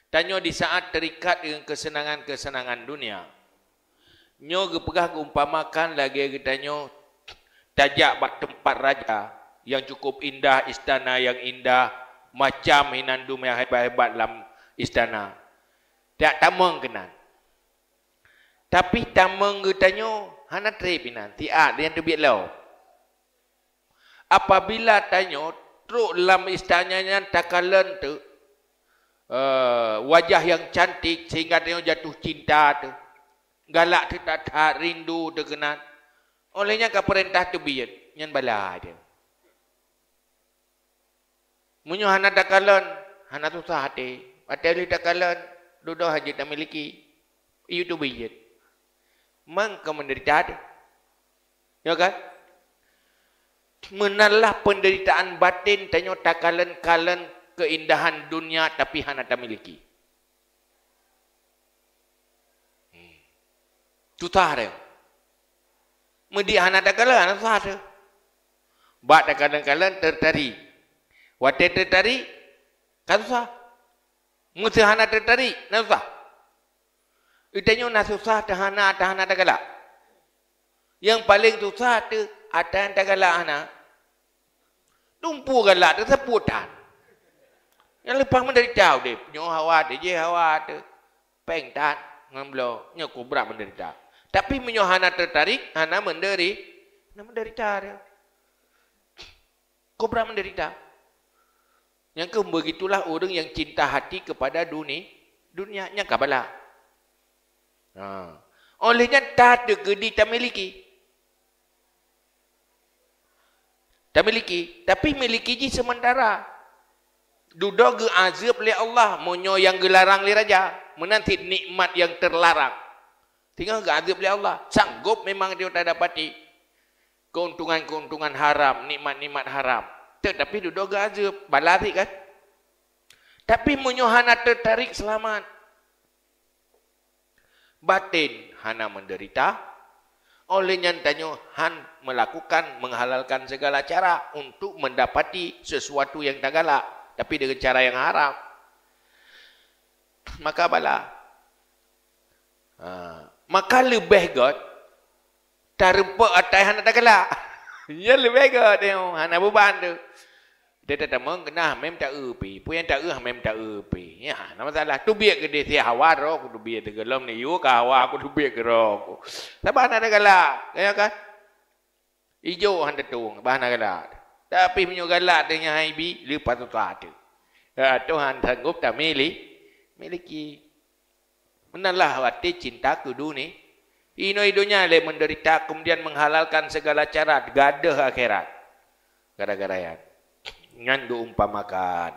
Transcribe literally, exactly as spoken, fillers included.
Tanyoe di saat terikat dengan kesenangan-kesenangan dunia. Nyoe geupeugah geuumpamakan lagée geutanyoe tajak bak teumpat raja nyang cukup indah, istana nyang indah, macam hinan dum nyang hebat-hebat lam istana. Tajak tamong keunan. Tapi tamong geutanyoe hana treb inan, siat nyang teubiet lom. Apabila tanyoe trok lam istana nyan takalon teuk, eh, wajah nyang cantik sehingga tanyoe jatuh cinta teuk, galak teuk that-that, rindu teuk keunan, óh lheueh nyan ka peurintah teubiet, nyan bala teuh. Meunyoe hana takalon, hana susah até. Watée lheueh takalon, dudoe hana jeuet tamiliki. Yue teubiet. Mang ka meudeurita teuh. Ya kan? Meunan lah peunderitaan baten tanyoe takalon-kalon keuindahan dunia tapi hana tamiliki. Hmm. Susah teuh. Meunyoe hana takalon, hana susah teuh. Bak takalon-kalon teutarik. Watée teutarik, ka susah. Meunyoe hana teutarik, na susah. Geutanyoe na susah teuh hana, teuh hana tagalak. Nyang paleng susah teuh atra nyang tagalak hana. Tumpue galak teuh sapeue tan. Nyang leupah meudeurita udeb. Nyoe hawa teuh, jéh hawa teuh. Péng tan ngon bloe. Nyoe kobra meudeurita. Tapi meunyoe hana teutarik, hana meunderi-, hana meudeurita teuh. Kobra meudeurita. Nyang keuh begitulah ureuëng nyang cinta hati kepada duni-, dunia, nyang ka bala. Ha. Óh lheueh nyan tateukeudi tamiliki. Tamiliki, tapi miliki jih seumeuntara. Dudoe geuazeueb lé Allah meunyoe nyang geularang lé raja, meunan cit nikmat nyang teularang. Singoh geuazeueb lé Allah, sanggob memang dia tadapati keuntungan-keuntungan haram, nikmat-nikmat haram. Teutapi dudoe geuazeueb, bala cit kan? Tapi meunyoe hana teutarik, seulamat. Baten hana meudeurita, óh lheueh nyan tanyoe han meulakukan, menghalalkan segala cara untuk mendapati sesuatu nyang tagalak, tapi dengan cara nyang haram. Maka bala. Ha, maka leubeh göt tareupok atra nyang hana tagalak. Nyan leubeh göt nyoe, hana beuban teuh. Dia tatamong keunah mem ta-eu pi. Peue nyang ta-eu mem ta-eu pi. Nyan hana masalah. Teubiet keudeh si hawa droe ku teubiet teuh gohlom neuyue ka hawa ku teubiet keu droe ku. Saban hana galak, ya kan? Ijo han teutueng, bah hana galak. Tapi meunyoe galak teuh nyan hai bi, leupah susah teuh. Ya, Tuhan sanggob tamili-, miliki. Meunan lah watée cinta keu duni-, inoe donya lé meudeurita, kemudian menghalalkan segala cara gadôh akhirat. Gara-gara nyan. Nyan geuumpamakan.